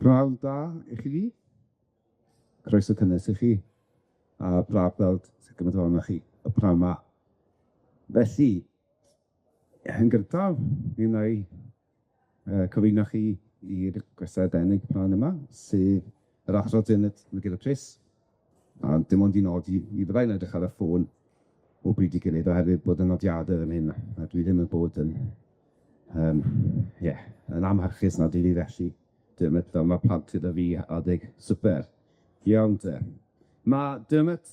Pnawn da i chi. Croeso cynnes i chi, a braf gweld gymaint ohonoch chi y pnawn 'ma. Felly, yn gyntaf, mi wna i yy cyflwyno chi i'r gwestai arbennig pnawn yma, sydd yr Athro Diarmaid MacGillivray, a dim ond i nodi, mi fyddai'n edrych ar y ffôn o bryd i gilydd oherwydd bod y nodiade fan hyn, a dwi ddim yn bod yn yym ie, yn amharchus na dim byd felly. Dermot, fel ma' plant gyda fi adeg swper. Iawn te. Ma' Dermot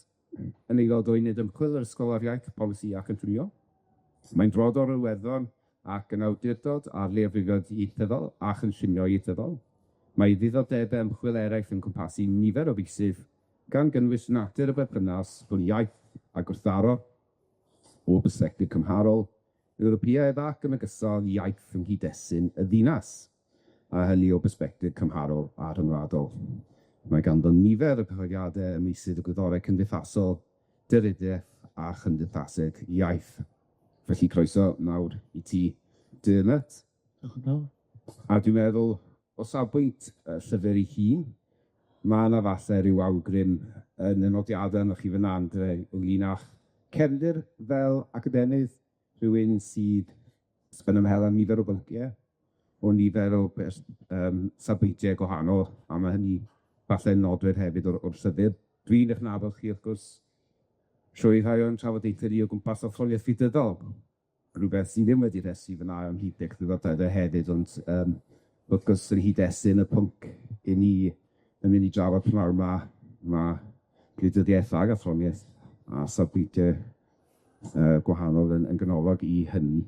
yn aelod o uned ymchwil yr Ysgol ar Iaith, Polisi a Chynllunio. Mae'n frodor o Iwerddon ac yn awdurdod ar leiafrifoedd ieithyddol a chynllunio ieithyddol. Mae ei ddiddordebe ymchwil eraill yn cwmpasu nifer o feysydd, gan gynnwys natur y berthynas rhwng iaith a gwrthdaro o bersbectif cymharol, Ewropeaidd ac yn ogystal iaith yng nghyd-destun y ddinas, a hynny o bersbectif cymharol a rhyngwladol. Mae ganddo nifer o cyhoeddiade ym meysydd y gwyddorau cymdeithasol, deryddiaeth a chymdeithaseg iaith. Felly croeso mawr i ti, Dermot. Diolch yn fawr. A dwi'n meddwl, o safbwynt y llyfr ei hun, ma' 'na falle ryw awgrym yn y nodiade arnoch chi fan 'na yndyfe, ynglyn â'ch cefndir fel academydd, rhywun sydd yn ymhel â nifer o byncie, o nifer o bers- safbwyntie gwahanol, a ma' hynny falle'n nodwedd hefyd o'r llyfr. Dwi'n 'ych nabod chi, wrth gwrs, trwy rhai o'n trafodaethe ni o gwmpas athroniaeth wleidyddol, rwbeth sydd ddim wedi rhestru fyn 'na ymhlith eich diddordebe hefyd, ond wrth gwrs yn nghyd-destun y pwnc 'yn ni yn mynd i drafod pnawn 'ma, ma' gwleidyddiaeth ag athroniaeth a safbwyntie gwahanol yn ganolog i hynny.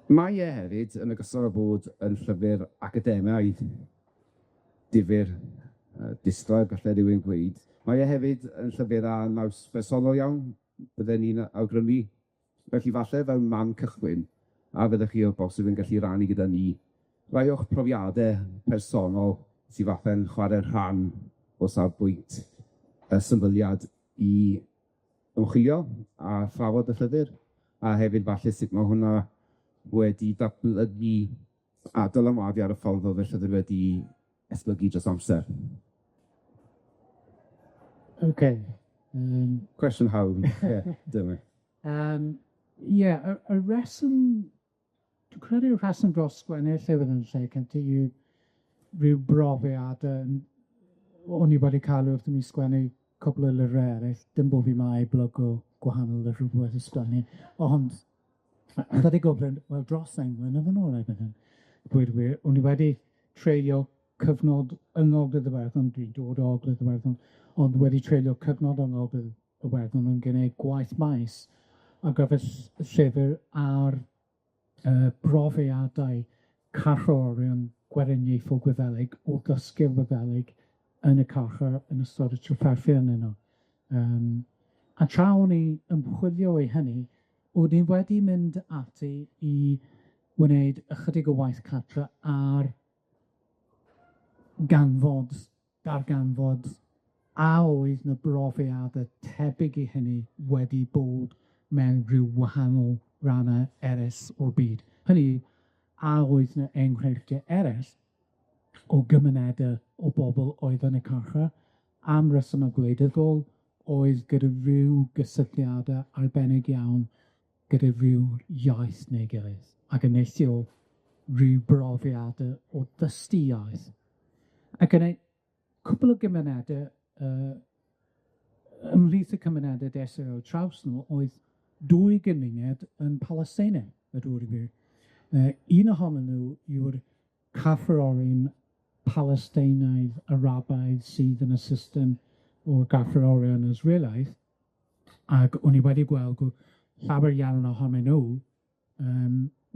Mae e hefyd, yn ogystal â bod yn llyfr academaidd difyr, disglair galle rywun gweud, mae e hefyd yn llyfr â naws bersonol iawn, bydden i'n awgrymu. Felly falle fel man cychwyn, a fyddech chi o bosib yn gallu rannu gyda ni rai o'ch profiade personol sy falle'n chware rhan o safbwynt y symbyliad i ymchwilio a thrafod y llyfr, a hefyd falle sut ma' hwnna wedi datblygu a dylanwadu ar y ffordd o'dd y llyfr wedi esblygu dros amser. Ocê Cwestiwn hawdd, ie, dyma. Ie, y reswm, dwi'n credu'r rheswm dros sgwennu'r llyfr yn lle cynta yw ryw brofiade o'n i wedi ca'l wrth i mi sgwennu cwpwl o lyfre eryll, dim bo' fi 'ma i blygo gwahanol lyfre fi wedi sgwennu, ond ychydig o wel, dros ddeng mlynedd yn ôl erbyn hyn, dweud y gwir, o'n i wedi treulio cyfnod yng Ngogledd Iwerddon, dwi'n dod o Ogledd Iwerddon, ond wedi treulio cyfnod yng Ngogledd Iwerddon yn gwneud gwaith maes ar gyfer llyfr ar brofiadau carcharorion Gweriniaethol Gwyddelig o ddysgu'r Wyddelig yn y carchar yn ystod y trafferthion yno. A tra o'n i ymchwilio i hynny, o'n i wedi mynd ati i wneud ychydig o waith cartre ar ganfod, darganfod a oedd 'na brofiade tebyg i hynny wedi bod mewn rhyw wahanol ranne eryll o'r byd. Hynny yw, a oedd 'na enghreifftie eryll o gymunede o bobl oedd yn y carchar am resyme gwleidyddol, oedd gyda ryw gysylltiade arbennig iawn gyda ryw iaith neu gilydd, ac yn neilltuol ryw brofiade o dysgu iaith. Ac yn ei cwpwl o gymunede ymhlith y cymunede des i ar traws nw oedd dwy gymuned yn Palesteina, a dweud y gwir. Un ohonyn nw yw'r carcharorion Palesteinaidd Arabaidd sydd yn y system o'r garcharorion Israelaidd, ac o'n i wedi gweld llawer iawn ohonyn nw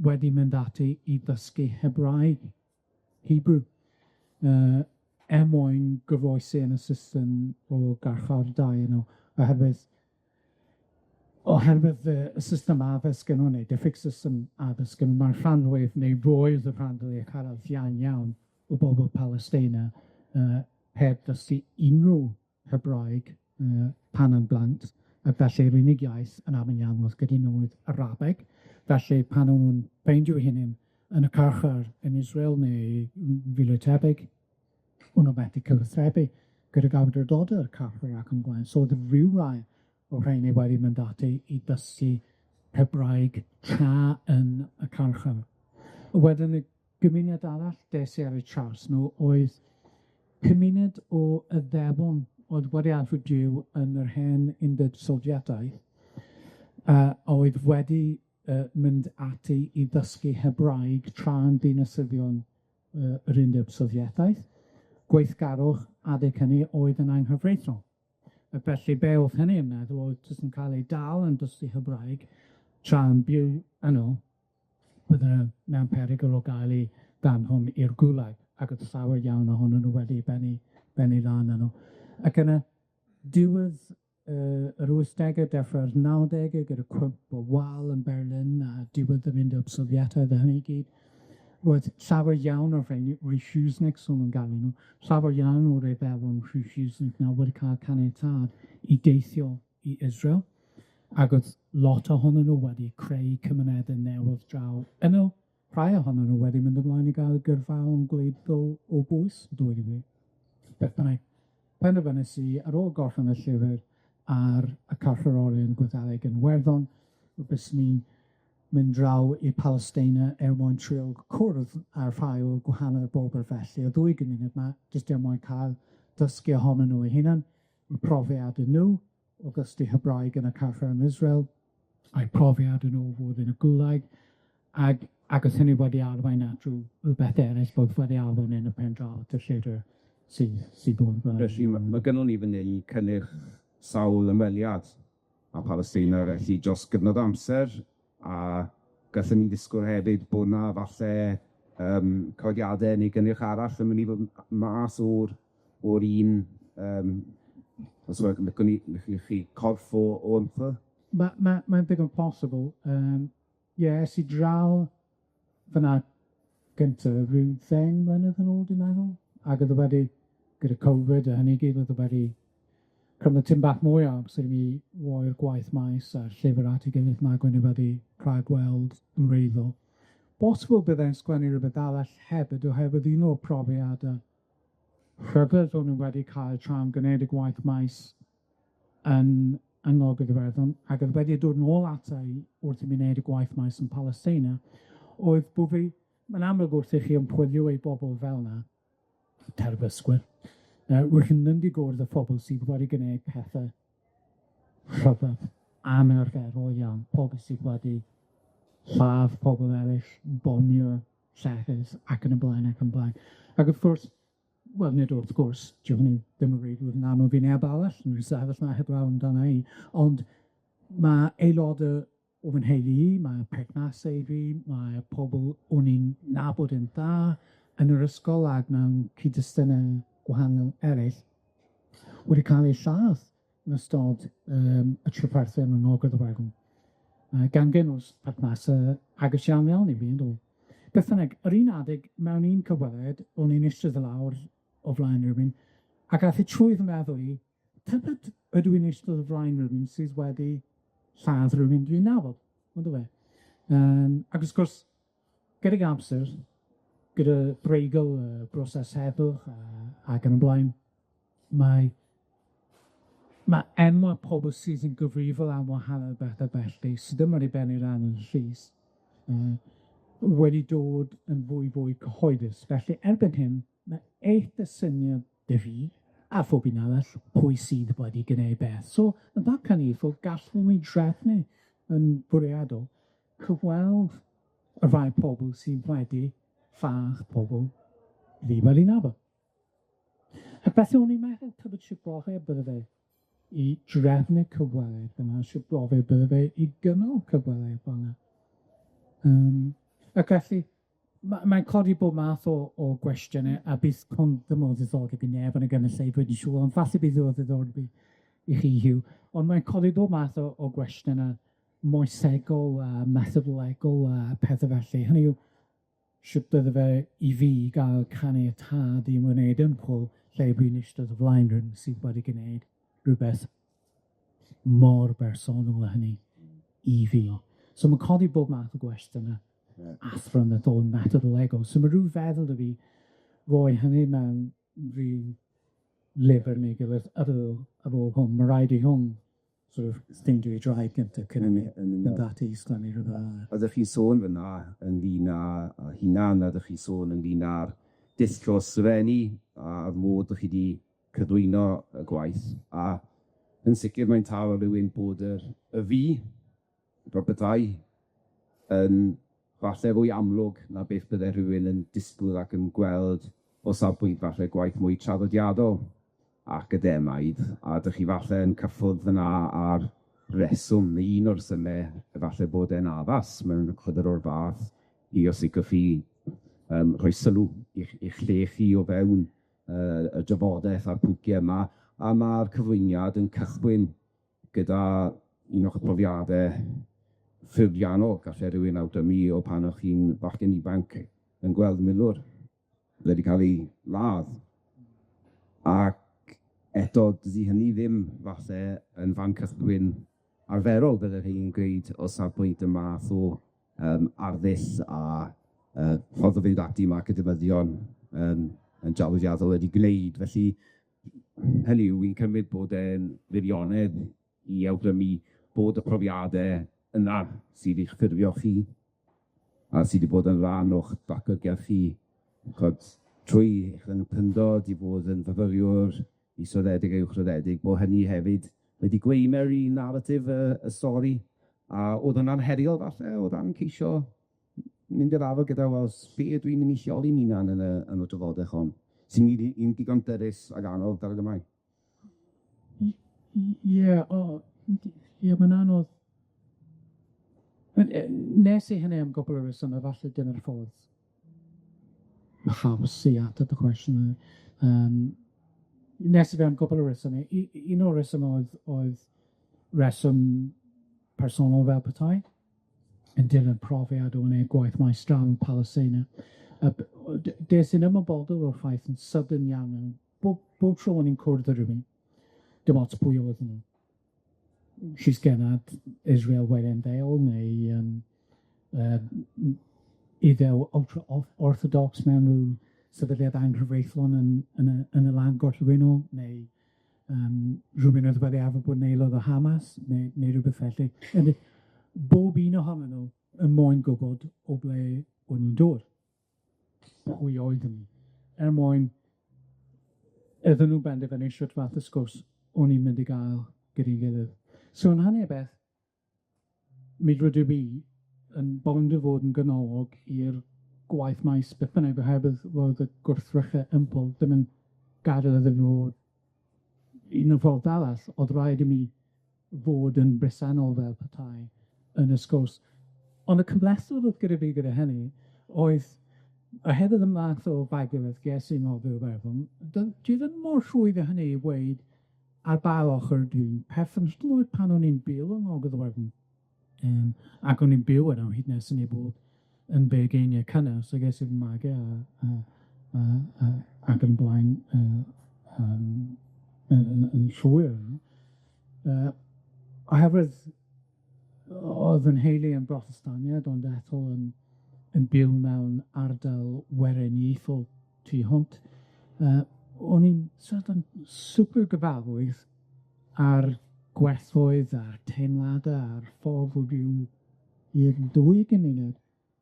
wedi mynd ati i ddysgu Hebraeg, Hebrew, er mwyn goroesi yn y system o garchardai yno, oherwydd y system addysg yno, neu diffyg system addysg yno, ma'r rhan fwyaf, neu roedd y rhan fwyaf cyrraedd iawn iawn o bobl Palesteina heb ddysgu unrhyw Hebraeg pan yn blant, ac felly'r unig iaith yn aml iawn oedd gyda nhw oedd Arabeg. Felly pan o'n nw'n ffeindio eu hunain yn y carchar yn Israel neu rywle tebyg, o'n nw methu cyfathrebu gydag awdurdode'r carchar ac yn blaen, so o'dd rywrai o rheiny wedi mynd ati i dysgu Hebraeg tra yn y carchar. Wedyn y gymuned arall des i ar eu traws nw oedd cymuned o Iddewon oedd wedi arfer byw yn yr hen Undeb Sofietaidd oedd wedi mynd ati i ddysgu Hebraeg tra'n dinasyddion yr Undeb Sofietaidd, gweithgarwch adeg hynny oedd yn anghyfreithlon. A felly be' o'dd hynny yn meddwl oedd jyst yn cael ei dal yn dysgu Hebraeg tra'n byw yno, bydde mewn perygl o gael 'i danfon i'r Gulag, ac o'dd llawer iawn ohonyn nw wedi bennu bennu lan yno. Ac yna diwedd yr wythdege, dechre'r nawdege, gyda cwymp y wal yn Berlin a diwedd yr Undeb Sofietaidd a hynny i gyd, roedd llawer iawn o'r rheini, refuseniks o'n nw'n galw nw, llawer iawn o'r Iddewon refuseniks 'na wedi ca'l caniatâd i deithio i Israel, ac o'dd lot ohonyn nw wedi creu cymunede newydd draw yno, rhai ohonyn nw wedi mynd ymlaen i gael gyrfaon gwleidyddol o bwys, a dweud y gwir. Beth bynnag, penderfynes i, ar ôl gorffen y llyfr ar y carcharorion Gwyddelig yn Iwerddon, byswn i'n mynd draw i Palesteina er mwyn trio cwrdd â rhai o'r gwahanol bobl felly, y ddwy gymuned 'ma, jyst er mwyn cael dysgu ohonyn nhw eu hunan, 'u profiade nw o ddysgu Hebraeg yn y carchar yn Israel, a'u profiade nw o fod yn y Gulag, ag ag o'dd hynny wedi arwain at ryw rywbeth eraill bod wedi arwain yn y pen draw at y llyfr sydd sydd o'n blaen. Felly ma' ma' gynnon ni fan 'yn cynnyrch sawl ymweliad â Palesteina felly dros gyfnod o amser, a gallwn ni ddisgwyl hefyd bo' 'na falle codiade neu gynnyrch arall yn myn' i fod mas o'r o'r un os licwn ni liciwch chi corff o ymchwil? Ma' ma' mae'n ddigon posibl, ie, es i draw fyna gynta ryw ddeng mlynedd yn ôl, dwi'n meddwl, ag o'dd o wedi, gyda Covid a hynny i gyd, o'dd o wedi cymryd tipyn bach mwy o amser i mi roi'r gwaith maes a'r llyfr at 'i gilydd nag o'n i wedi rhagweld yn wreiddiol. Bosibl byddai'n sgwennu rwbeth arall hefyd, oherwydd un o'r profiade rhyfedd o'n i wedi cael tra'n gwneud y gwaith maes yn yng Ngogledd Iwerddon, ac oedd wedi dod nôl ata i wrth i mi wneud y gwaith maes yn Palesteina, oedd bo' fi, ma'n amlwg wrth i chi ymchwilio i bobl fel 'na, terfysgwyr, rwych chi'n mynd i gwrdd â phobl sydd wedi gwneud pethe rhyfedd, anarferol iawn, pobl sydd wedi lladd pobl eryll, bomio llefydd, ac yn y blaen, ac yn blaen. Ac wrth gwrs, wel, nid wrth gwrs, dyw hynny ddim yn reidrwydd yn anodd i neb arall, yn rhyw sefyll 'na heblaw amdana i, ond ma' aelode o fy nheulu i, ma' perthnasau fi, ma' pobl o'n i'n nabod yn dda yn yr ysgol ag mewn cyd-destunau gwahanol eraill, wedi cael eu lladd yn ystod y trafferthion yn Ngogledd Iwerddon. Gan gynnwys perthnasau agos iawn iawn i fi, yndw. Beth bynnag, yr un adeg, mewn un cyfweliad, o'n i'n eistedd lawr o flaen rywun, ac ath e trwy fy meddwl i, tybed ydw i'n eistedd o flaen rywun sydd wedi lladd rywun dwi'n nabod, on'd yw e? Ac wrth gwrs, gydag amser, gyda dreigl y broses heddwch ac yn y blaen, mae enwa' pobl sydd yn gyfrifol am wahanol bethe felly, sydd ddim wedi bennu lan yn llys, wedi dod yn fwy fwy cyhoeddus. Felly erbyn hyn, ma' eitha syniad 'da fi, a phob un arall, pwy sydd wedi gwneud beth. So, yn ddatganiaethol, gallwn ni drefnu yn bwriadol cyfweld y rhai pobl sydd wedi lladd pobl fi wedi nabod. A beth o'n i'n meddwl tybed shwt brofiad bydde fe i drefnu cyfweliad fel 'na, shwt brofiad bydde fe i gynnal cyfweliad fel 'na. Ac felly, mae'n codi bob math o gwestiyne, a bydd hwn ddim o ddiddordeb i neb yn y gynulleidfa, dwi'n siŵr, ond falle bydd o ddiddordeb i chi, Huw, ond mae'n codi bob math o gwestiyne moesegol a methodolegol a pethe felly. Hynny yw, shwt bydde fe i fi gael caniatâd i wneud ymchwil lle dwi'n eistedd o flaen rhywun sydd wedi gwneud rhywbeth mor bersonol â hynny i fi. So ma'n codi bob math o gwestiyne. athronyddol methodolegol. So ma' ryw feddwl 'da fi roi hynny mewn ryw lyfr neu gilydd ar ôl ar ôl hwn, ma' raid i hwn sort of ffeindio ei draed gynta cyn i mi mynd ati i sgwennu rwbeth arall. Oeddech chi'n sôn fynna ynglyn â â hunan, a oeddech chi'n sôn ynglyn â'r dull o ysgrifennu a'r modd 'dach chi 'di cyflwyno y gwaith, a yn sicir mae'n taro rywun bod yr y fi, fel petai, yn falle fwy amlwg na beth bydde rhywun yn disgwyl ac yn gweld o safbwynt falle gwaith mwy traddodiadol academaidd, a 'dych chi falle yn cyffwrdd fyna ar reswm, neu un o'r resyme efalle bod e'n addas mewn llyfr o'r fath i os liciwch chi rhoi sylw i'ch lle chi o fewn y drafodeth a'r pwncia yma, a ma'r cyflwyniad yn cychwyn gyda un o'ch profiade ffurfiannol, galle rywun awgrymu o pan o'ch chi'n fachgen ifanc yn gweld milwr wedi ca'l 'i ladd, ac eto dydi hynny ddim falle yn fan cychwyn arferol bydde rhywun yn gweud o safbwynt y math o arddull a ffordd o fynd ati ma' academyddion yn yn draddodiadol wedi gwneud. Felly, hynny yw, wi'n cymryd bod e'n wirionedd i awgrymu bod y profiade yna sydd i'ch ffurfio chi, a sy 'di bod yn ran o'ch datblygiad chi, ch'od, trwy eich plentyndod i fod yn fyfyriwr israddedig a uwchraddedig, bo' hynny hefyd wedi gweu mewn i naratif y stori, a o'dd hwnna'n heriol falle o ran ceisio mynd i'r afel gyda, wel, be ydw i'n mynd i lleoli'n hunan yn y yn y drafodeth hon, sy'n un digon dyrys ag anodd fel ag y mae. Ie, o, ie, mae'n anodd. Nes i hynny am gwpwl o resyme, falle dyna'r ffordd haws i ateb y cwestiwn yna. Nes i fe am gwpwl o resyme. Un o'r resyme oedd reswm personol fel petai, yn dilyn profiad o wneud gwaith maes draw yn Palesteina. A des i'n ymwybodol o'r ffaith yn sydyn iawn, yn bob tro o'n i'n cwrdd â rhywun, dim ots pwy oedden nhw, llysgennad Israel wedi ymddeol neu Iddew ultra-orthodox mewn rhyw sefydliad anghyfreithlon yn y lan gorllewinol, neu rhywun oedd wedi arfer bod yn aelod o Hamas, neu rywbeth felly. Yn bob un ohonyn nhw yn moyn gwbod o ble o'n i'n dod, pwy oeddwn i, er mwyn iddyn nhw benderfynu shwt fath o sgwrs o'n i'n mynd i gael gyda'i gilydd. So yn hynny o beth, mi rydw i yn bownd o fod yn ganolog i'r gwaith maes beth bynnag, oherwydd roedd y gwrthryche ymchwil ddim yn gadael iddyn nhw un o'r ffordd arall, o'dd raid i mi fod yn bresennol fel petai yn y sgwrs. Ond y cymhlethdod o'dd gyda fi gyda hynny oedd, oherwydd y math o fagwraeth ges i nôl Iwerddon, dwi ddim mor rhwydd â hynny i weud ar ba ochr dwi'n perthyn, hyd yn oed pan o'n i'n byw yng Ngogledd Iwerddon, ac o'n i'n byw yno hyd nes o'n i bod yn beugeiniau cynnar, so ges i fy magu ac yn blaen yn llwyr yno. Oherwydd oedd fy nheulu yn Brotestaniad, ond eto yn byw mewn ardal weriniaethol tu hwnt, o'n i'n sort of super gyfarwydd ar gwerthoedd a'r teimladau a'r ffordd o fyw i'r dwy gymuned.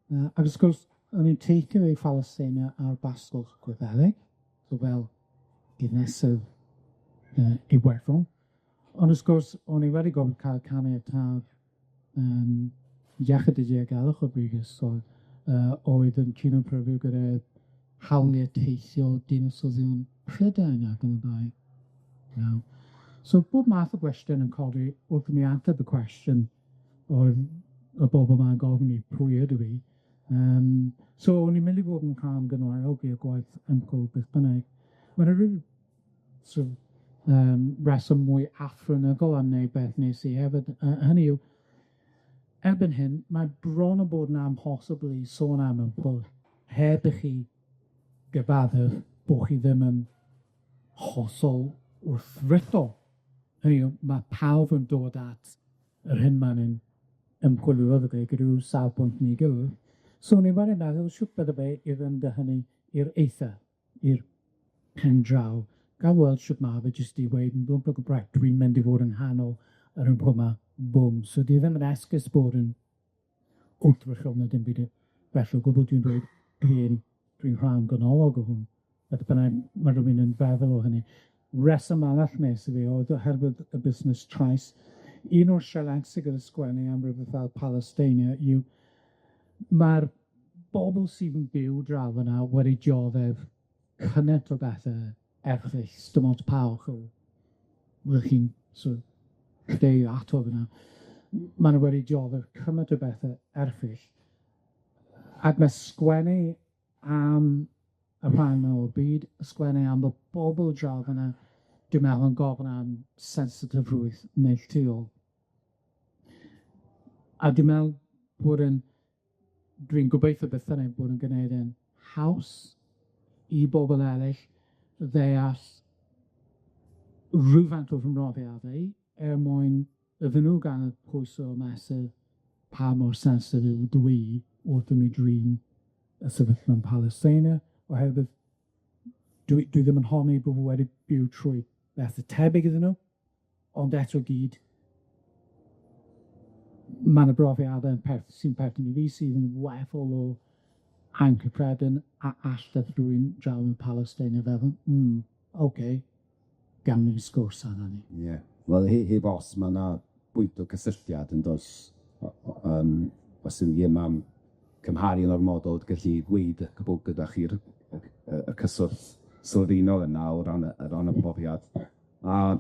Ac wrth gwrs, o'n i'n teithio i Palestina ar basbort Gwyddelig, so fel dinesydd Iwerddon. Ond wrth gwrs, o'n i wedi gorfod cael caniatâd iechyd a diogelwch y brifysgol, oedd yn cydymffurfio gyda hawliau teithio dinasyddion Prydain ac yn y blaen. Iawn. So bob math o gwestiwn yn codi wrth i mi ateb y cwestiwn oedd y bobl 'ma'n gofyn i pwy ydw i. So o'n i'n mynd i fod yn rhan ganolog i'r gwaith ymchwil beth bynnag. Ma' 'na ryw sort of reswm mwy athronyddol am wneud beth nes i hefyd, hynny yw, erbyn hyn, mae bron â bod yn amhosibl i sôn am ymchwil heb i chi gyfaddef bo' chi ddim yn hollol wrthrychol. Hynny yw, ma' pawb yn dod at yr hyn ma' nw'n ymchwilio iddo fe gyda ryw safbwynt neu gilydd. So o'n i wedi meddwl shwt bydde fe i fynd â hynny i'r eitha, i'r pen draw, gael weld shwt ma' fe jyst i weud yn dwi'n mynd i fod yng nghanol yr ymchwil 'ma, bwm. So dwi ddim yn esgus bod yn wrthrychol na dim byd felly o gwbwl dwi'n dweud dwi'n rhan ganolog o hwn, beth bynnag ma' rywun yn feddwl o hynny. Reswm arall wnes i fi oedd oherwydd y busnes trais. Un o'r sialensau gyda sgwennu am rywbeth fel Palesteina yw ma'r bobl sydd yn byw draw fan'na wedi dioddef cymaint o bethe erchyll, sdim ots pa ochor rydych chi'n sort of cyfeirio ato fan'na. Ma' nw wedi dioddef cymaint o bethe erchyll, ac ma' sgwennu am y rhan 'ma o'r byd, sgwennu am y bobl draw fan'na, dwi'n meddwl yn gofyn am sensitifrwydd neilltuol. A dwi'n meddwl bod yn, dwi'n gobeithio beth bynnag bod yn gneud e'n haws i bobl eraill ddeall rywfaint o fy mhrofiad i, er mwyn iddyn nw gael pwyso a mesur pa mor sensitif ydw i wrth i mi drin y sefyllfa yn Palesteina, oherwydd dwi ddim yn honni bo' fi wedi byw trwy bethe tebyg iddyn nw, ond eto gyd, ma' 'na brofiade yn sy'n perthyn i fi sydd yn weddol o anghyffredin a all rywun draw yn Palesteina feddwl, ocê, gawn ni sgwrs ar hynny. Ie, wel heb os, ma' 'na bwynt o cysylltiad yn does, os yw'n ddim am cymharu yn ormodol, gallu gweud bod gyda chi'r y cyswllt sylfaenol yna o ran y ran y profiad. A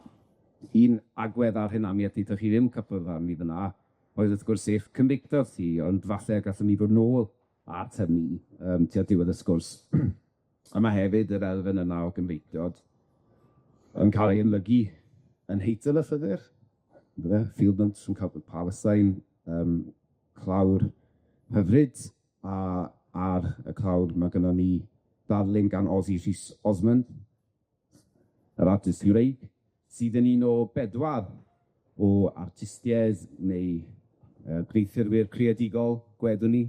un agwedd ar hunaniaeth ddeutoch chi ddim cyffwrdd arni fynna oedd wrth gwrs eich Cymreictod chi, ond falle gallwn ni ddod nôl at hynny tua diwedd y sgwrs. A ma' hefyd yr elfen yna o Gymreictod yn cael ei amlygu yn nheitl y llyfr, yndyfe? Field Notes from Palestine, clawr hyfryd, a ar y clawr ma' gynnon ni darlun gan Ozzy Rhys Osmond, yr artist Cymreig, sydd yn un o bedwar o artistied neu gwneuthurwyr creadigol, gwedwn ni,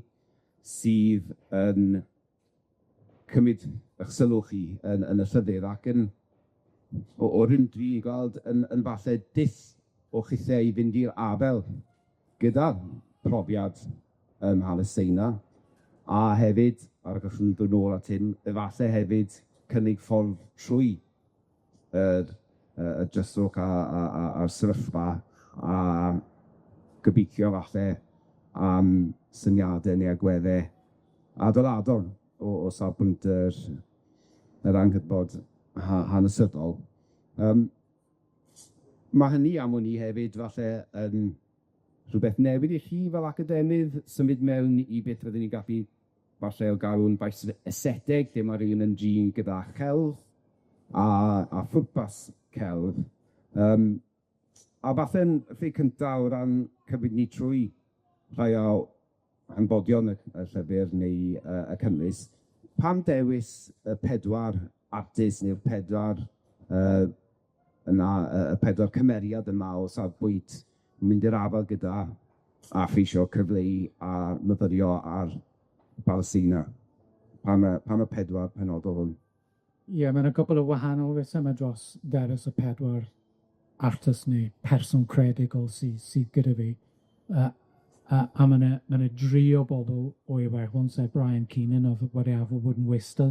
sydd yn cymryd 'ych sylw chi yn y llyfr ac yn o'r hyn dwi'n gweld yn falle dull o chithe i fynd i'r afel gyda profiad ym Mhalesteina, a hefyd, a gallwn ni dod nôl at hyn, efalle hefyd cynnig ffordd trwy yr y dryswch a'r sefyllfa, a gobeithio falle am syniade neu agwedde adeiladol o safbwynt yr anghydfod hanesyddol. Ma' hynny am wn i hefyd falle yn rhywbeth newydd i chi fel academydd, symud mewn i beth fyddwn ni'n gallu falle o galw'n faes aestheteg, lle ma' rywun yn drin gyda chelf a phwrpas celf. A falle'n lle cynta o ran cymryd ni trwy rhai o hanfodion y llyfr neu y cynnwys, pam dewis y pedwar artist neu'r pedwar yna y pedwar cymeriad yma o safbwynt mynd i'r afel gyda a cheisio cyfleu a myfyrio ar Balesteina? Pam y pedwar penodol hwn? Ie, ma' 'na cwpwl o wahanol resyme dros ddewis y pedwar artist neu person creadigol sydd gyda fi. A ma' 'na dri o bobl o Iwerddon, sef Brian Keenan o'dd wedi arfer bod yn westy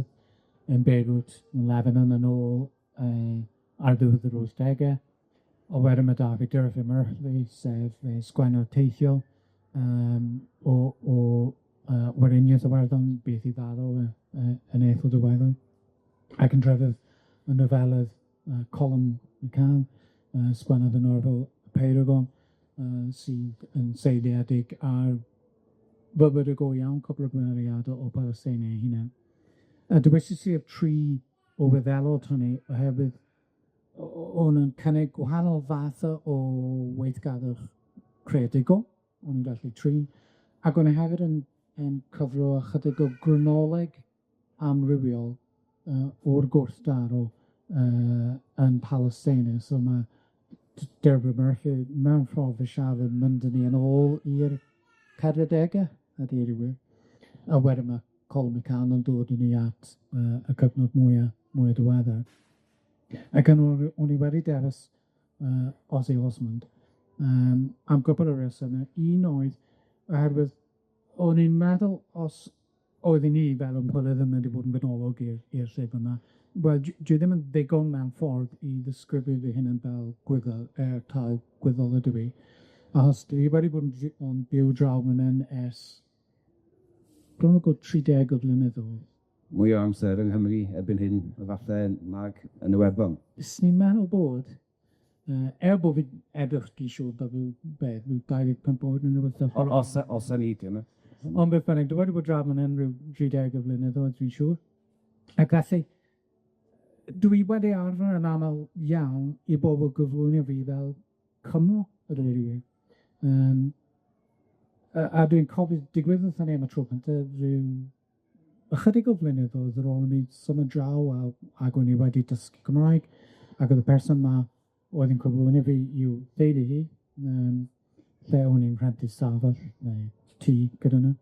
yn Beirut, yn Lebanon yn ôl ar ddiwedd yr wythdege. A wedyn ma' 'da fi Dervla Murphy, sef sgwennwr teithiol o Weriniaeth Iwerddon, budd hi farw yn eithaf diweddar. Ac yn drefydd y nofelydd Colum McCann, sgwennodd y nofel Apeirogon, sydd yn seiliedig ar bywyd y go iawn, cwpl o gymeriadau o Palesteina ei hunan. A dewisais i'r tri o wyddelod hynny oherwydd o'n nw'n cynnig gwahanol fathau o weithgarwch creadigol, o'n nw'n gallu trin, ac o'n nw hefyd yn cyfro ychydig o gronoleg amrywiol o'r gwrthdaro yn Palesteina. So ma' Dervla Murphy mewn ffordd yn siarad mynd â ni yn ôl i'r pedwardege, a deud y gwir. A wedyn ma' Colin McCann yn dod â ni at y cyfnod mwya mwya diweddar. Ac yn o'n i wedi dewis Ozzy Osbourne am gwpwl o resyme. Un oedd oherwydd o'n i'n meddwl os oeddwn i fel ymchwilydd yn mynd i fod yn ganolog i'r llyfr yma, wel, dwi ddim yn ddigon mewn ffordd i ddisgrifio fy hunan fel gwyddor, er taw gwyddor ydw i, achos dwi wedi bod yn byw draw fan 'yn ers bron a bod 30 o flynyddoedd. Mwy o amser yng Nghymru erbyn hyn efalle nag yn Iwerddon. Swn i'n meddwl bod, er bo' fi edrych dwi'n siŵr bod fi'n be', ryw 25 oed ne' rwbeth fel 'ny. Os os o'n i 'di wnna. Ond beth bynnag, dwi wedi bod draw fan 'yn ryw 30 o flynyddoedd, dwi'n siŵr. Ac felly, dwi wedi arfer yn amal iawn i bobl gyflwyno fi fel Cymro, a dweud y gwir. A dwi'n cofio digwyddodd hynny am y tro cynta ryw ychydig o flynyddoedd ar ôl i mi symud draw a ag o'n i wedi dysgu Cymraeg, ac o'dd y person 'ma oedd yn cyflwyno fi i'w deulu hi, lle o'n i'n rhentu stafell neu tŷ gyda nhw,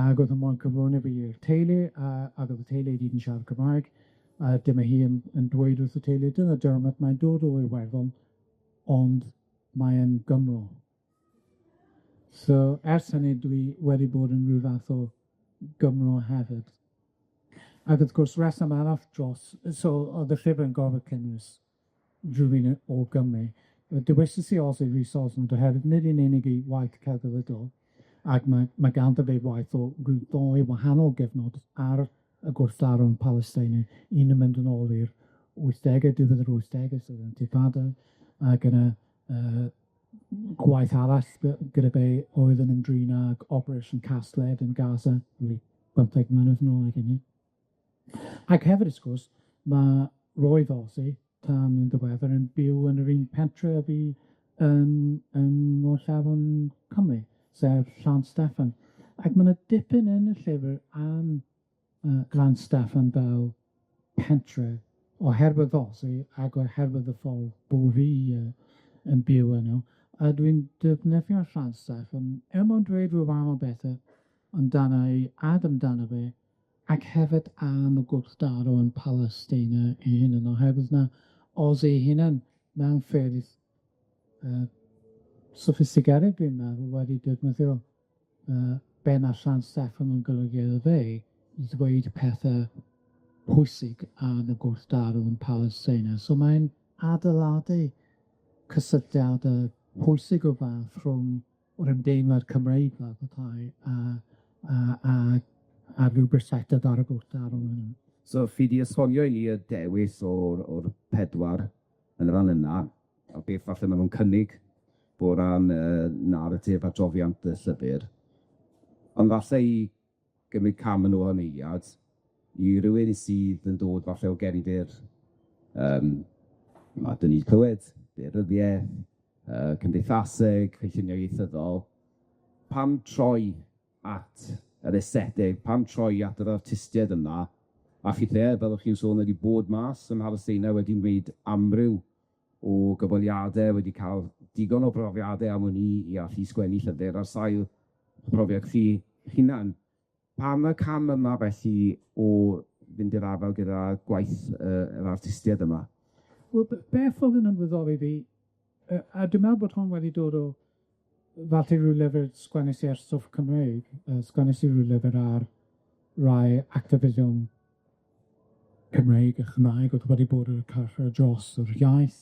ag oedd yn moyn cyflwyno fi i'r teulu, a ag o'dd y teulu i gyd yn siarad Cymraeg, a dyma hi yn dweud wrth y teulu, dyna Dermot, mae'n dod o Iwerddon, ond mae e'n Gymro. So ers hynny dwi wedi bod yn ryw fath o Gymro hefyd. Ac wrth gwrs reswm arall dros, so o'dd y llyfr yn gorfod cynnwys rhywun o Gymru. Dewisais i Ozzy Rhys Osmond oherwydd nid yn unig 'i waith celfyddydol, ac ma' ganddo fe waith o ryw ddoi wahanol gyfnod ar y gwrthdaro yn Palesteina, un yn mynd yn ôl i'r wythdege, diwedd yr wythdege, sef Intifada, ac yna gwaith arall gyda fe oedd yn ymdrin ag Operation Cast Lead yn Gaza, ryw 15 mlynedd nôl ag hynny. Ac hefyd, wrth gwrs, ma' roedd Ozzy tan yn ddiweddar yn byw yn yr un pentre â fi yn Ngorllewin Cymru, sef Llansteffan. Ac ma' 'na dipyn yn y llyfr am Llansteffan fel pentre oherwydd Ozzy ac oherwydd y ffordd bo' fi yn byw yno. A dwi'n defnyddio Llansteffan er mwyn dweud rhyw wahanol bethe amdana i ag amdano fe, ac hefyd am y gwrthdaro yn Palesteina ei hunan, oherwydd ma' Ozzy ei hunan mewn ffyrdd soffistigedig, dwi'n meddwl, wedi defnyddio be' ma' Llansteffan yn golygu iddo fe i ddweud pethe pwysig am y gwrthdaro yn Palesteina. So mae'n adeiladu cysylltiade pwysig o fath rhwng yr ymdeimlad Cymreig fel petai a ryw bersbectif ar y gwrthdaro yna. So, chi 'di esbonio i ni y dewis o'r pedwar yn y fan yna, a beth falle ma' nw'n cynnig o ran naratif adroddiad y llyfr, ond falle i gymryd cam yn ôl am eiliad, i rywun sydd yn dod falle o gefndir ma' 'dyn ni clywed, daearyddieth, cymdeithaseg, cynllunio ieithyddol, pam troi at yr estheteg, pam troi at yr artistiaid yma, a chithe, fel o'ch chi'n sôn, wedi bod mas ym Mhalesteina, wedi wneud amryw o gyfweliade, wedi ca'l digon o brofiade am wn i i allu sgwennu llyfyr ar sail profiad chi hunan. Pam y cam yma felly o fynd i'r afel gyda gwaith yr artistiaid yma? Wel, beth o'dd yn ymddiddori fi, a dwi'n meddwl bod hwn wedi dod o falle ryw lyfr sgwennes i ar stwff Cymreig, sgwennes i ryw lyfr ar rai actifyddion Cymreig a Chymraeg oedd wedi bod yn y carchar dros yr iaith,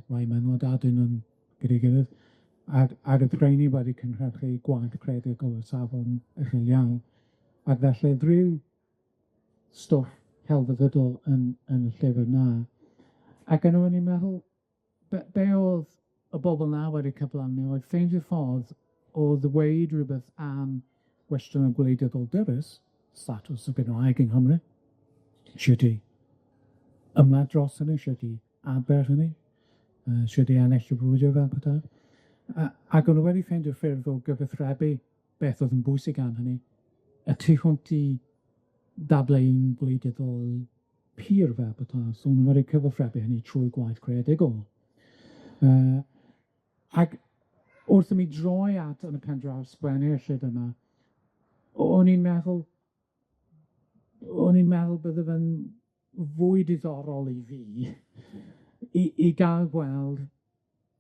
rai menywod a dynion gyda'i gilydd, ag o'dd rheini wedi cynhyrchu gwaith creadigol o safon uchel iawn, ac felly o'dd ryw stwff celfyddydol yn y llyfr 'na. Ac yna o'n i'n meddwl, be o'dd y bobl 'na wedi cyflawni oedd ffeindio ffordd o ddweud rywbeth am gwestiwn gwleidyddol dyrys, statws y Gymraeg yng Nghymru, shwt i ymladd dros hynny, shwt i aber hynny, shwt i ennill y brwydr fel petai. Ac o'n nw wedi ffeindio ffyrdd o gyfathrebu beth oedd yn bwysig am hynny, y tu hwnt i dadleuon gwleidyddol pur fel petai, so o'n nw wedi cyfathrebu hynny trwy gwaith creadigol. Ac wrth i mi droi at yn y pen draw sgwennu'r llyfr 'ma, o'n i'n meddwl, O'n i'n meddwl bydde fe'n fwy diddorol i fi i ga'l gweld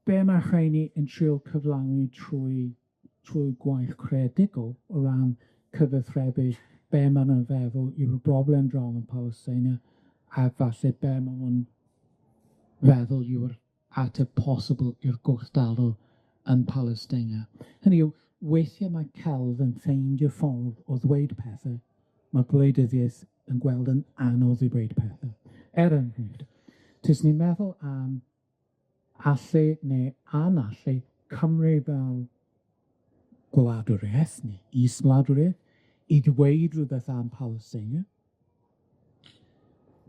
be' ma'r rheini yn trio cyflawni trwy gwaith creadigol o ran cyfathrebu be' ma' nw'n feddwl yw'r broblem draw yn Palesteina, a falle be' ma' nw'n feddwl yw'r ateb posibl i'r gwrthdaro yn Palesteina. Hynny yw, weithie mae celf yn ffeindio ffordd o ddweud pethe ma' gwleidyddiaeth yn gweld yn anodd i dweud pethe. Er enghraifft, taswn i'n meddwl am allu neu anallu Cymru fel gwladwriaeth neu is-wladwriaeth i ddweud rwbeth am Palesteina.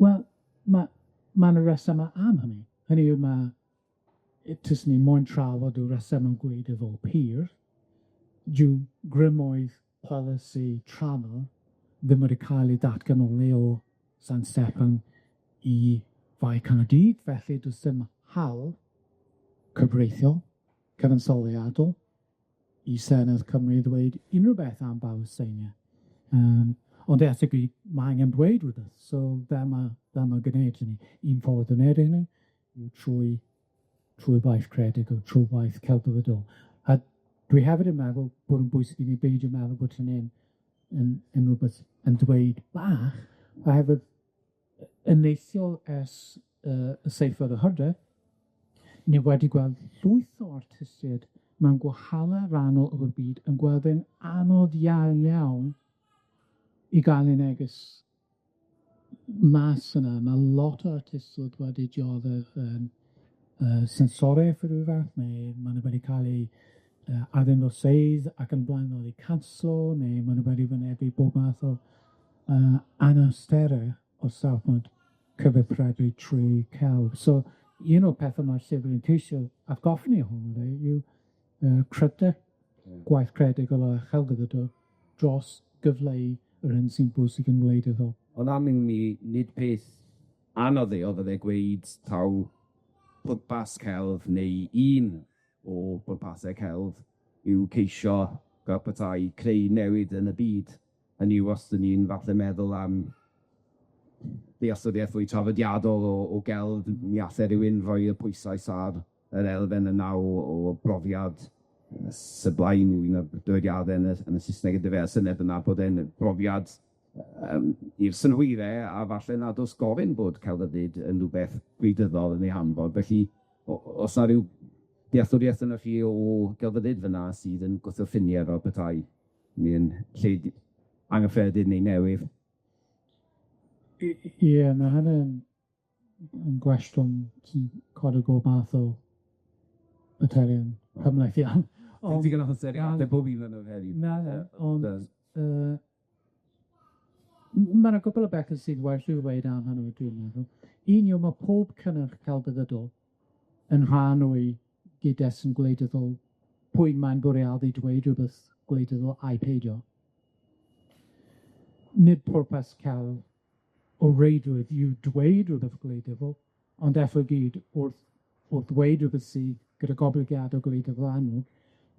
Wel, ma' 'na resyma am hynny. Hynny yw, ma' taswn i moyn trafod y resyme gwleidyddol pur, dyw grymoedd polisi tramor ddim wedi cael eu datganoli o San Steffan i Fae Caerdydd, felly does dim hawl cyfreithiol, cyfansoddiadol i Senedd Cymru ddweud unrhyw beth am Balesteina. Ond ethically, ma' angen dweud rwbeth, so fel ma' gwneud hynny. Un ffordd o wneud hynny yw trwy waith creadigol, trwy waith celfyddydol. A dwi hefyd yn meddwl bod yn bwysig i ni beidio meddwl bod hynny'n yn rwbeth yn dweud bach, oherwydd yn neithiol ers y seithfed o Hydref, ni wedi gweld llwyth o artistiaid mewn gwahanol rannau o'r byd yn gweld e'n anodd iawn iawn i gael eu neges mas yna. Ma' lot o artistiaid wedi dioddef yn sensoriaeth o ryw fath, neu ma' nw wedi cael eu arddangosfeydd ac yn blaen wedi canslo, neu ma' nw wedi wynebu bob math o anawstere o safbwynt cyfathrebu trwy celf. So un o'r pethe ma'r llyfr yn ceisio atgoffa ni ohono fe yw cryfder gwaith creadigol a chelfyddydol dros gyfleu yr hyn sy'n bwysig yn wleidyddol. Ond am i mi, nid peth anodd yw fydde gweud taw pwrpas celf neu un o bwrpase celf yw ceisio fel petai creu newid yn y byd. Hynny yw, os 'dan ni'n falle meddwl am ddealltwriaeth fwy traddodiadol o gelf, mi alle rywun rhoi y pwyslais ar yr elfen yna o brofiad sublime yw un o'r dywediade yn y Sysneg yndyfe, y syniad yna bod e'n brofiad i'r synhwyre, a falle nad o's gofyn bod celfyddyd yn rwbeth gwleidyddol yn ei hanfod, felly o's 'na ryw dealltwriaeth ynoch chi o gelfyddyd fyna sydd yn gwthio ffinie fel petai, neu'n lle anghyffredin neu newydd? Ie, ma' hynny'n yn gwestiwn sy'n codi bob math o materion cymhleth iawn. Ond digon o amser i ateb bob un o'n nw heddiw. Na, na, ond ma' 'na gwpwl o bethe sydd werth i'w ddweud am hynny, dwi'n meddwl. Un yw ma' pob cynnyrch celfyddydol yn rhan o'i gyd-destun gwleidyddol, pwy mae'n bwriadu dweud rwbeth gwleidyddol ai peidio. Nid pwrpas celf o reidrwydd yw dweud rwbeth gwleidyddol, ond eto gyd wrth dweud rwbeth sy gyda goblygiade gwleidyddol amlwg,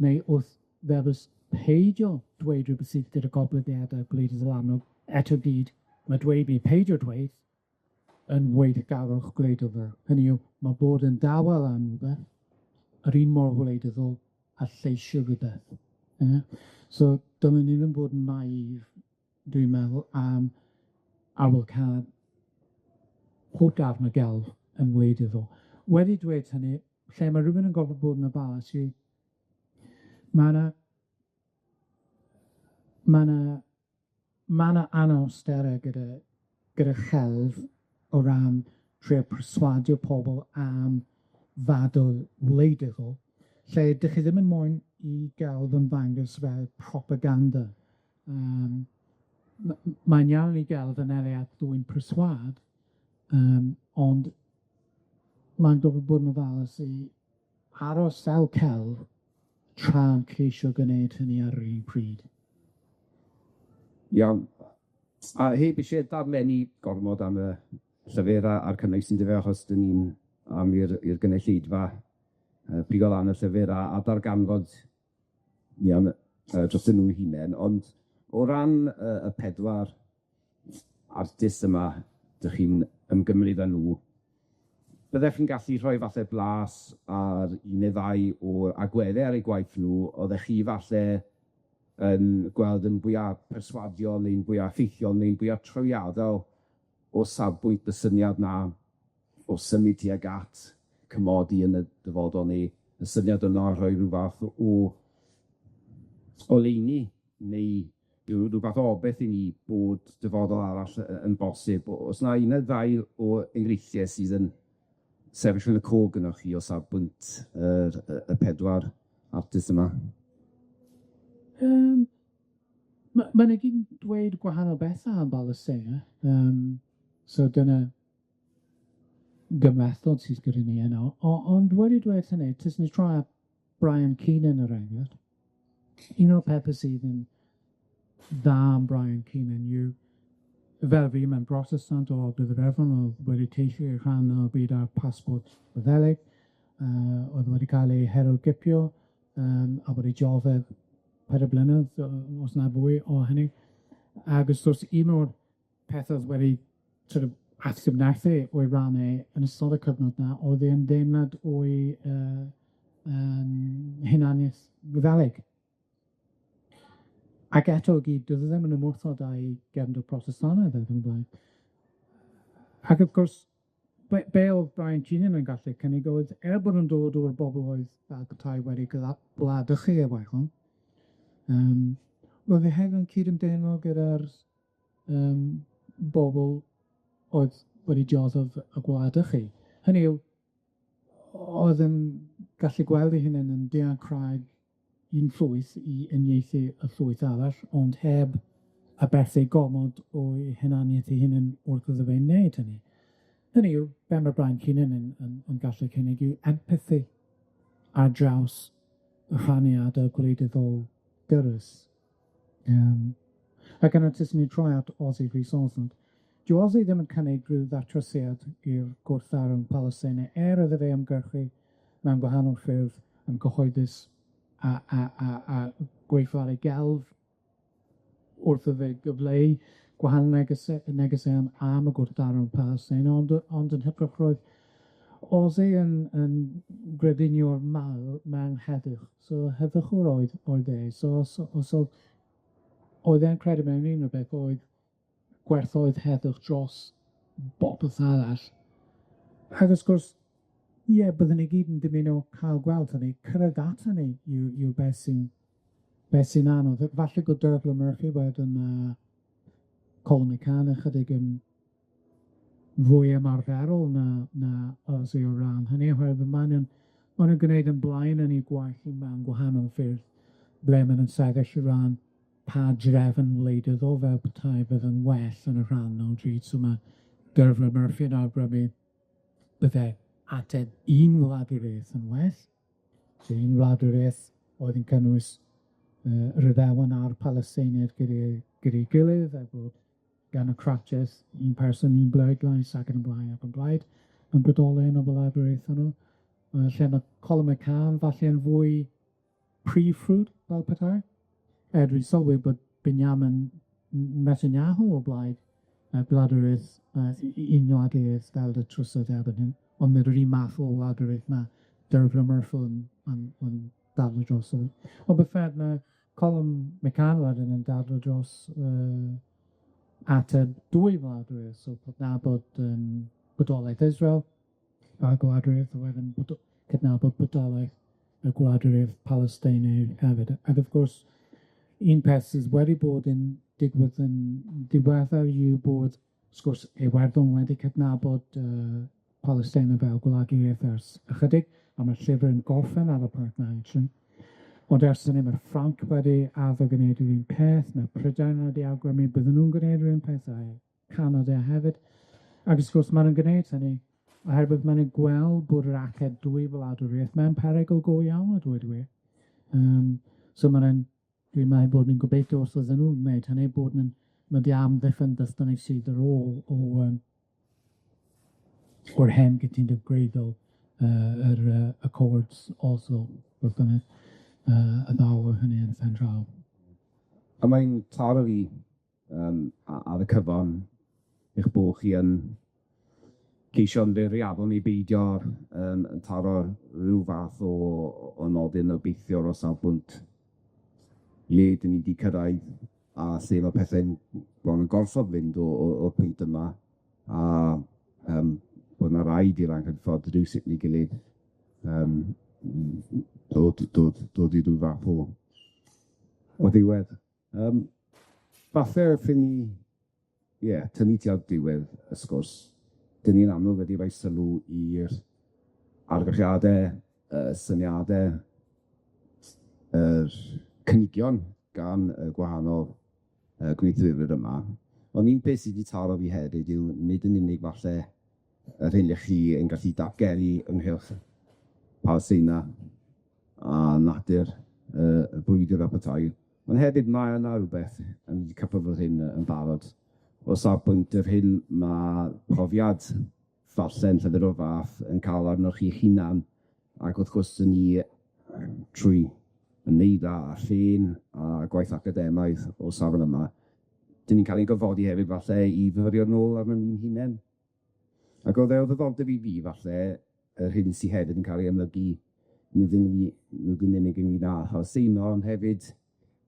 neu wrth ddewis peidio dweud rwbeth sydd gyda goblygiade gwleidyddol amlwg, eto gyd, ma' dweud neu peidio dweud yn weithgarwch gwleidyddol. Hynny yw, ma' bod yn dawel am rwbeth yr un mor wleidyddol a lleisio rwbeth. Ie? So dylwn ni ddim bod yn naif, dwi'n meddwl, am arwyddocâd pob darn o gelf yn wleidyddol. Wedi dweud hynny, lle ma' rywun yn gorfod bod yn ofalus yw ma' 'na anawstere gyda chelf o ran trio perswadio pobl am ddadl wleidyddol, lle 'dych chi ddim yn moyn i gelf ymddangos fel propaganda. Mae'n iawn i gelf anelu at ddwyn perswâd, ond mae'n gorfod bod yn ofalus i aros fel celf tra'n ceisio gwneud hynny ar yr un pryd. Iawn. A heb isie darllen gormod am y llyfr a'r cynnwys yndyfe, achos 'dyn ni'n am i'r gynulleidfa pigo lan y llyfr a darganfod iawn dros nhw 'u hunen, ond o ran y pedwar artist yma 'dych chi'n ymgymryd â nw, byddech chi'n gallu rhoi falle blas ar un neu ddau o agwedde ar eu gwaith nw oddech chi falle yn gweld yn fwya perswadiol neu'n fwya effeithiol neu'n fwya trawiadol o safbwynt y syniad 'na o symud tuag at cymodi yn y dyfodol neu y syniad yna o rhoi ryw fath o oleuni neu ryw fath o obeth i ni bod dyfodol arall yn bosib. O's 'na un neu ddau o enghreifftie sydd yn sefyll yn y cof gynnoch chi o safbwynt yr y pedwar artist yma? Ma' nw gyd yn dweud gwahanol betha am Balesteina, so dyna gymhlethdod sydd gyda ni yno. Ond wedi dweud hynny, jyst ni troi at Brian Keenan er enghraifft, un o'r pethe sydd yn dda am Brian Keenan yw, fel fi, mae'n Brotestant o Ogledd Iwerddon, o'dd wedi teithio i'r rhan o'r byd ar pasbort Gwyddelig, oedd wedi cael ei herwgipio, a wedi dioddef pedair blynedd, os na fwy o hynny. Ag wrth gwrs, un o'r pethe o'dd wedi sort of atgyfnerthu o'i ran e yn ystod y cyfnod 'na o'dd ei ymdeimlad o'i hunaniaeth Wyddelig. Ac eto i gyd, do'dd e ddim yn ymwrthod â'i gefndir Protestannaidd ac yn y blaen. Ac wrth gwrs, be' o'dd Brian Keenan yn gallu cynnig oedd, er bod nw'n dod o'r bobl oedd fel petai wedi gwladychu Iwerddon, roedd e hefyd yn cydymdeimlo gyda'r bobl oedd wedi dioddef y gwladychu. Hynny yw, oedd yn gallu gweld ei hunan yn deall craig un llwyth i uniaethu y llwyth arall, ond heb aberthu gormod o'i hunaniaeth ei hunan wrth iddo fe wneud hynny. Hynny yw, be' ma' Brian Keenan yn gallu cynnig yw empathi ar draws y rhaniade gwleidyddol dyrys. Ac yna jyst ni troi at Osi Rhys Osmond. Dyw Osi ddim yn cynnig rhyw ddatrysiad i'r gwrthdaro yn Palestina, er iddo fe ymgyrchu mewn gwahanol ffyrdd yn gyhoeddus a gweithio gelf wrth iddo fe gyfleu gwahanol negeseuon am y gwrthdaro yn Palestina, ond yn hytrach roedd Osi yn grediniwr mawr mewn heddwch, so heddychwr oedd e, so os os o'dd oedd e'n credu mewn unrhyw beth oedd gwerthoedd heddwch dros bopeth arall. Ac wrth gwrs, ie, byddwn ni gyd yn dymuno cael gweld hynny, cyrraedd at hynny yw beth sy'n anodd. Falle bod Derfla Murphy wedyn a Colin McCann ychydig yn fwy ymarferol na Osi o ran hynny, oherwydd ma' nw'n gwneud yn blaen yn 'u gwaith mewn gwahanol ffyrdd, ble ma' nw'n sefyll o ran pa drefn wleidyddol fel petai fydd yn well yn y rhan o'n drud, so ma' Derfla Murphy yn awgrymu bydde ateb un wladwriaeth yn well, so un wladwriaeth oedd yn cynnwys yr Iddewon a'r Palesteiniaid gyda'i gilydd, a bod gan y Cratchit, un person, un bleidlais, ac yn y blaen, ac yn blaen, yn bodoli yn y wladwriaeth hwnnw. Lle ma' Colin McCann falle yn fwy prif ffrwd fel petai. Er dwi'n sylwi bod Benjamin Netanyahu o blaid gwladwriaeth un wladwriaeth fel y trwsod erbyn hyn, ond nid yr un math o wladwriaeth ma' Derfla Murphy yn dadlau dros. Ond beth bynnag, ma' Colin McCann wedyn yn dadlau dros ateb dwy wladwriaeth, so cydnabod bodolaeth Israel a gwladwriaeth, a wedyn cydnabod bodolaeth y gwladwriaeth Palesteinaidd hefyd. Ac wrth gwrs, un peth sydd wedi bod yn digwydd yn diweddar yw bod, wrth gwrs, Iwerddon wedi cydnabod Palesteina fel gwladwriaeth ers ychydig, a mae'r llyfr yn gorffen ar y pwynt 'na actually. Ond ers hynny, mae Ffranc wedi addo gwneud yr un peth, mae Prydain wedi awgrymu bydden nhw'n gwneud yr un peth, a Canada hefyd. Ac wrth gwrs, maen nhw'n gwneud hynny oherwydd maen nhw'n gweld bod yr acen dwy wladwriaeth mewn perygl go iawn, a dweud y gwir. So maen nhw'n, dwi'n meddwl bod ni'n gobeithio os oedden nhw'n gwneud hynny, bod nhw'n mynd i amddiffyn beth bynnag sydd ar ôl o'r hen gytundeb gwleidyddol, yr Accords Oslo, beth bynnag, y ddaw o hynny yn y pen draw. A mae'n taro fi ar y cyfan, eich bo' chi yn ceisio ymddiriadol neu beidio yn taro ryw fath o nodyn obeithiol o safbwynt le 'dyn ni 'di cyrraedd a lle ma' pethe'n bron yn gorfod fynd o'r pwynt yma, a bod 'na raid i'r anghydfod rywsut neu gilydd dod i ryw fath o ddiwedd. Falle wrth i ni, ie, tynnu tuag diwedd y sgwrs, 'dyn ni'n amlwg wedi rhoi sylw i'r argraffiade, y syniade, yr cynigion gan y gwahanol gweithwyr yma. Ond un peth sy 'di taro fi hefyd yw nid yn unig falle yr hyn 'ych chi yn gallu datgelu ynghylch Palesteina a natur y brwydyr a petai, ond hefyd mae yna rwbeth, a ni 'di cyffwrdd ar hyn yn barod, o safbwynt yr hyn ma' profiad ddarllen llyfyr o'r fath yn ca'l arnoch chi'ch hunan, ac wrth gwrs 'dyn ni trwy ymwneud â llên a gwaith academaidd o safon yma, 'dyn ni'n ca'l ein gorfodi hefyd falle i fyfyrio nôl arnon ni'n hunen. Ac o'dd e o ddiddordeb i fi falle, yr hyn sy hefyd yn ca'l ei amlygu, nid yn nid yn unig ynglyn â Phalesteina, ond hefyd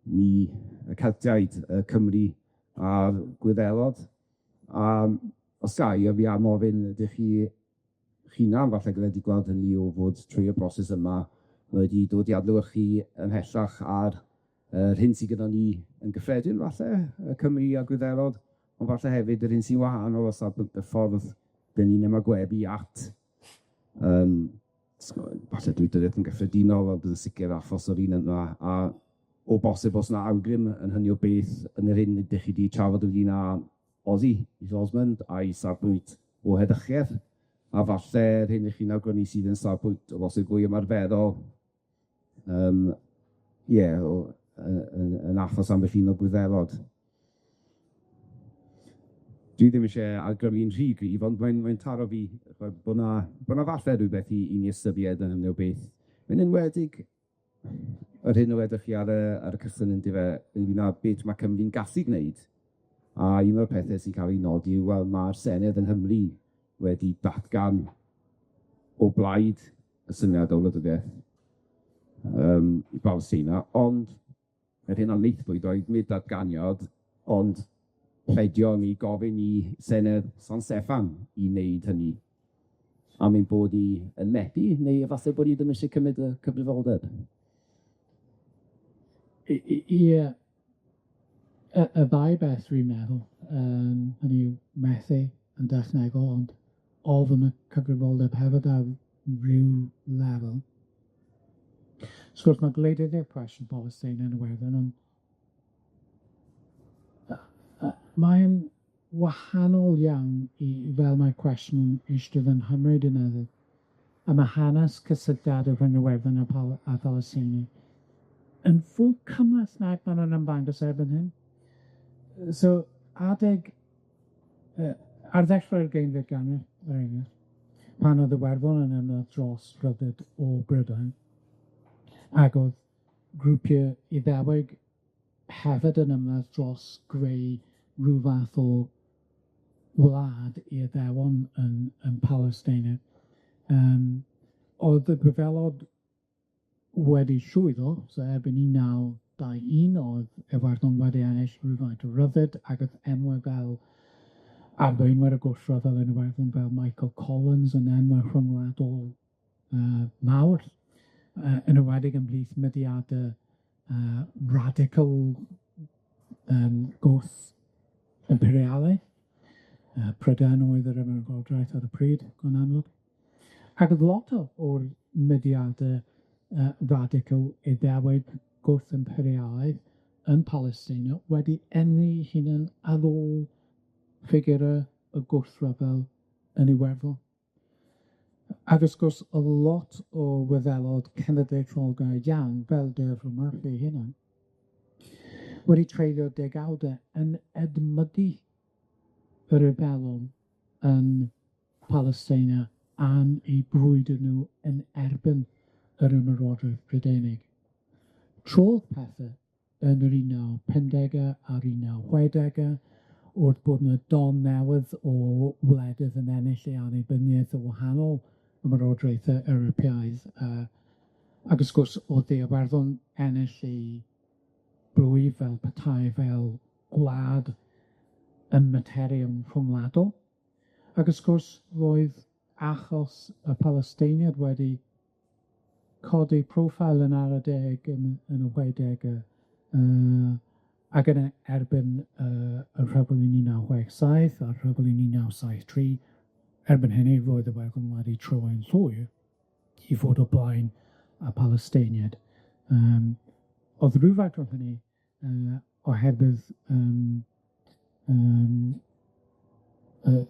ni, y Celtiaid, y Cymry a'r Gwyddelod. A os ga i, fi am ofyn ydych chi hunan falle wedi gweld hynny o fod trwy y broses yma wedi dod i adlewyrchu ymhellach ar yr hyn sy gyda ni yn gyffredin falle, y Cymry a Gwyddelod, ond falle hefyd yr hyn sy'n wahanol o safbwynt y ffordd 'dan ni'n ymagweddu at falle gwleidyddiaeth yn gyffredinol, ond yn sicir achos yr un yma, a o bosib o's 'na awgrym yn hynny o beth yn yr hyn ydych chi 'di trafod ynglyn â Ozzy, Osmond, a'i safbwynt o heddychieth, a falle'r hyn 'ych chi'n awgrymu sydd yn safbwynt o bosib fwy ymarferol, ie, o yn achos ambell un o'r Gwyddelod. Dwi ddim isie awgrymu'n rhy gryf, ond mae'n taro fi bo' 'na falle rwbeth i ni ystyried yn hynny o beth, yn enwedig yr hyn a wedoch chi ar y cychwyn yndyfe, ynglyn â beth ma' Cymru'n gallu gwneud, a un o'r pethe sy'n ca'l 'i nodi yw, wel, ma'r Senedd yng Nghymru wedi datgan o blaid y syniad o wladwriaeth i Balesteina, ond yr hyn a wnaethpwyd oedd nid datganiad, ond pleidion i gofyn i Senedd San Steffan i wneud hynny, am ein bod ni yn methu, neu efallai bod ni ddim isie cymryd y cyfrifoldeb. Ie, y ddau beth dwi'n meddwl, hynny yw methu yn dechnegol, ond ofyn y cyfrifoldeb hefyd ar ryw lefel. Wrth gwrs, ma' gwleidyddiaeth cwestiwn Palesteina yn Iwerddon, ond mae'n wahanol iawn i fel mae'r cwestiwn eistedd yng Nghymru, dwi'n meddwl. A ma' hanes cysylltiade rhwng Iwerddon a Pal- a Palesteina yn fwy cymhleth nag ma' nw'n ymddangos erbyn hyn. So, adeg ar ddechrau'r ugeinfed ganrif, er enghraifft, pan oedd Iwerddon yn ymladd dros ryddid o Brydain, ac o'dd grwpie Iddewig hefyd yn ymladd dros greu ryw fath o wlad i Iddewon yn Palesteina. O'dd y Gwyddelod wedi llwyddo, so erbyn 1921 o'dd Iwerddon wedi ennill rywfaint o ryddid, ac o'dd enwau fel arweinwyr y gwrthryfel yn Iwerddon fel Michael Collins yn enwau rhyngwladol mawr, yn enwedig ymhlith mudiade radical gwrth imperialaeth. Prydain oedd yr ymerodraeth ar y pryd, yn amlwg. Ac o'dd lot o'r mudiade radical Iddewig gwrth imperialaeth yn Palesteina wedi enwi 'u hunain ar ôl ffigure y gwrthryfel yn Iwerddon. Ac wrth gwrs, o'dd lot o Wyddelod cenedlaetholgar iawn, fel Deirdre Murphy ei hunan, wedi treulio degawde yn edmygu yr Iddewon yn Palesteina am eu brwydr nw yn erbyn yr Ymerodraeth Brydeinig. Trodd pethe yn yr 1950au a'r 1960au, wrth bod 'na don newydd o wledydd yn ennill eu annibyniaeth o wahanol ymerodraethe Ewropeaidd, yy ac wrth gwrs o'dd De Iwerddon ennill 'i blwyf fel petai fel gwlad yn materion rhwngwladol, ac wrth gwrs roedd achos y Palesteiniad wedi codi proffil yn ara deg yn y chwedege ac yn erbyn y rhyfel yn un naw chwech saith a'r rhyfel yn un naw saith tri, erbyn hynny roedd y Iwerddon wedi troi'n llwyr i fod o blaen y Palesteiniaid. Yym o'dd rywfaint o hynny yy oherwydd yym yym yy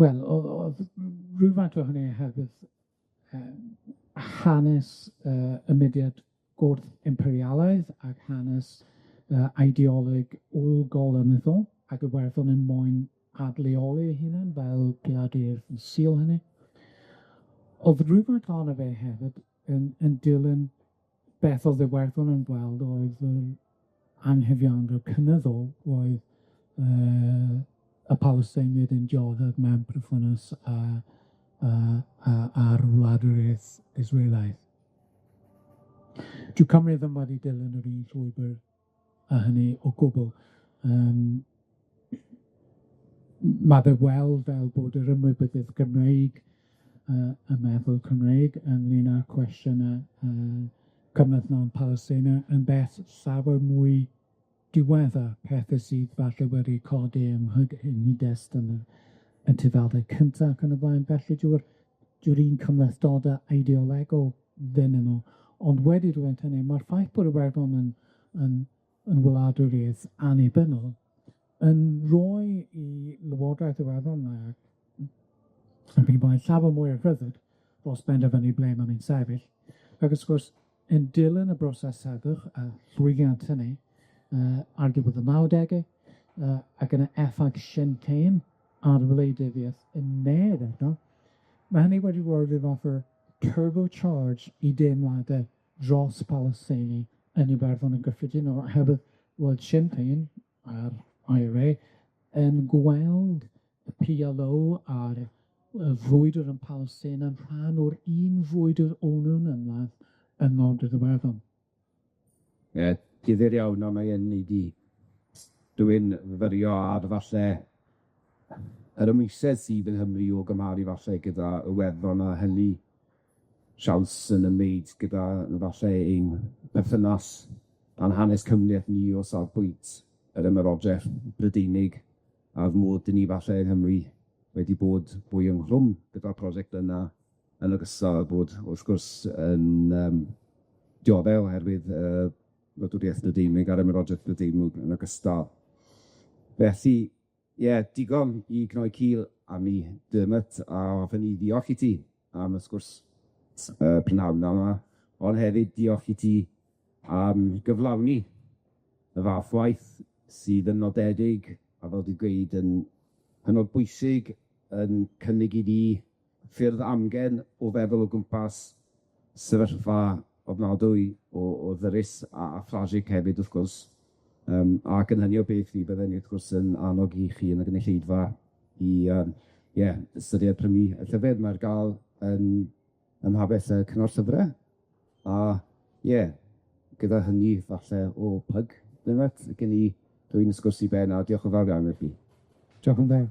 wel, o'dd rywfaint o hynny oherwydd yym hanes yy y mudiad gwrth-imperialaidd ac hanes yy ideoleg ôl-golonyddol ac Iwerddon yn moyn adleoli ei hunan fel gwladwriaeth yn sîl hynny. O'dd rywfaint ohono fe hefyd yn yn dilyn beth o'dd Iwerddon yn gweld oedd yr anghyfiawnder cynyddol oedd yy y Palesteiniaid yn dioddef mewn perthynas â â â â'r wladwriaeth Israelaidd. Dyw Cymru ddim wedi dilyn yr un llwybyr â hynny o gwbwl. Yym ma' fe weld fel bod yr ymwybyddiaeth Gymreig yy y meddwl Cymreig ynglyn â'r cwestiyne yy cymhleth 'ma yn Palesteina yn beth llawer mwy diweddar, pethe sydd falle wedi codi ym nghyd-destun y intifada cynta ac yn y blaen. Felly dyw'r dyw'r un cymhlethdode ideolegol ddim yno. Ond wedi dweud hynny, ma'r ffaith bod Iwerddon yn yn yn wladwriaeth annibynnol yn rhoi i Lywodraeth Iwerddon a yn fi'n llawer mwy o rhyddid dros benderfynu ble ma' nw'n sefyll. Ac wrth gwrs, yn dilyn y broses heddwch a llwyddiant hynny yy ar diwedd y nawdege yy ac yn y effaith Sinn Féin ar wleidyddiaeth yn ne'r ardal, ma' hynny wedi roi ryw fath o turbocharge i deimlade dros Palesteini yn Iwerddon yn gyffredinol, oherwydd roedd Sinn Féin a'r IRA yn gweld y PLO a'r y frwydr yn Palestina yn rhan o'r un frwydr o'n nw ymladd yn Ngogledd Iwerddon. Ie, difyr iawn, a mae yn neud i rywun fyfyrio ar falle yr ymwysedd sydd yng Nghymru o gymharu falle gyda Iwerddon a hynny siawns yn ymwneud gyda falle ein perthynas a'n hanes cymhleth ni o safbwynt yr ymerodreth Brydeinig a'r modd 'dyn ni falle yng Nghymru wedi bod fwy ynghlwm gyda'r prosiect yna, yn ogystal â bod, wrth gwrs, yn yym diodde oherwydd yy wladwriaeth Brydeinig a'r ymerodreth Brydeinig yn ogystal. Felly, ie, digon i gnoi cil am i Dermot, a hoffen i ddiolch i ti am y sgwrs yy prynhawn yma, ond hefyd diolch i ti am gyflawni y fath waith sydd yn nodedig, a fel dwi'n gweud, yn hynod bwysig, yn cynnig i ni ffyrdd amgen o feddwl o gwmpas sefyllfa ofnadwy o ddyrys a thrasig hefyd, wrth gwrs. Yym ac yn hynny o beth, mi bydden ni wrth gwrs yn annog i chi yn y gynulleidfa i yym ie, ystyried prynu y llyfr. Mae ar ga'l yn ym mhabell y Cyngor Llyfre, a ie, gyda hynny falle o pyg, Dermot, gen i dwyn y sgwrs i ben, a diolch yn fawr iawn i chi. Diolch yn fawr.